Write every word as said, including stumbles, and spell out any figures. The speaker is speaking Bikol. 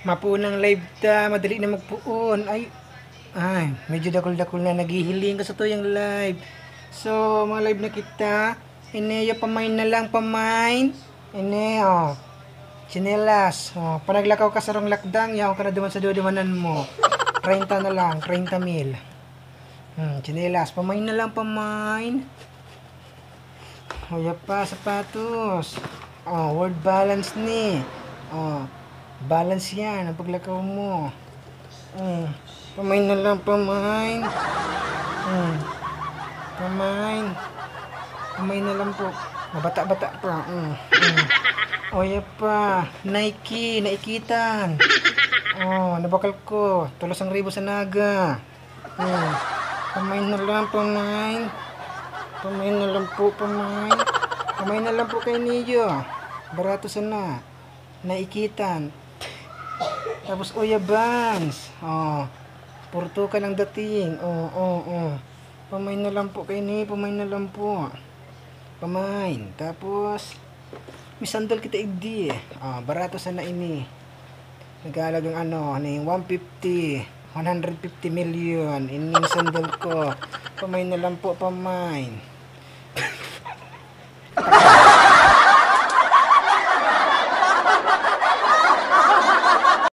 Mapuon ang live ta, madali na magpuon. Ay, ay, medyo dakul-dakul na, naghihiling ka sa tuyang live. So, mga live na kita, ini, pamain na lang, pamain. Ini, oh, tsinelas. Oh, panaglakaw ka sa rong lakdang, yaon ka na duman sa dudumanan mo. Treinta na lang, treinta mil. Hmm, tsinelas, pamain na lang, pamain. Hoya pa, sapatos. Oh, word balance ni. Oh, balance yan ang paglakaw mo. Mm. Pamain na lang, pamain. Mm. Pamain. Pamain na lang po. Mabata-bata pa. Mm. Mm. Hoya pa. Nike, naikitan. Oh, nabakal ko. Tulos ang ribo sa Naga. Hmm. Pamain na lang, pamain. Pamain na lang po, pamain. Pamain na lang po kay Niyo. Barato sana. Naikitan. Tapos, Oya Vans. Oh. Purtukan ang dating. Oh, oh, oh. Pamain na lang po kay Niyo. Pamain na lang po. Pamain. Tapos, may sandal kita igdi. Ah, barato sana ini. Nagkahalagang ano, ano yung one fifty, one hundred fifty million. Ini yung sandal ko. Pamain na lang po, pamain.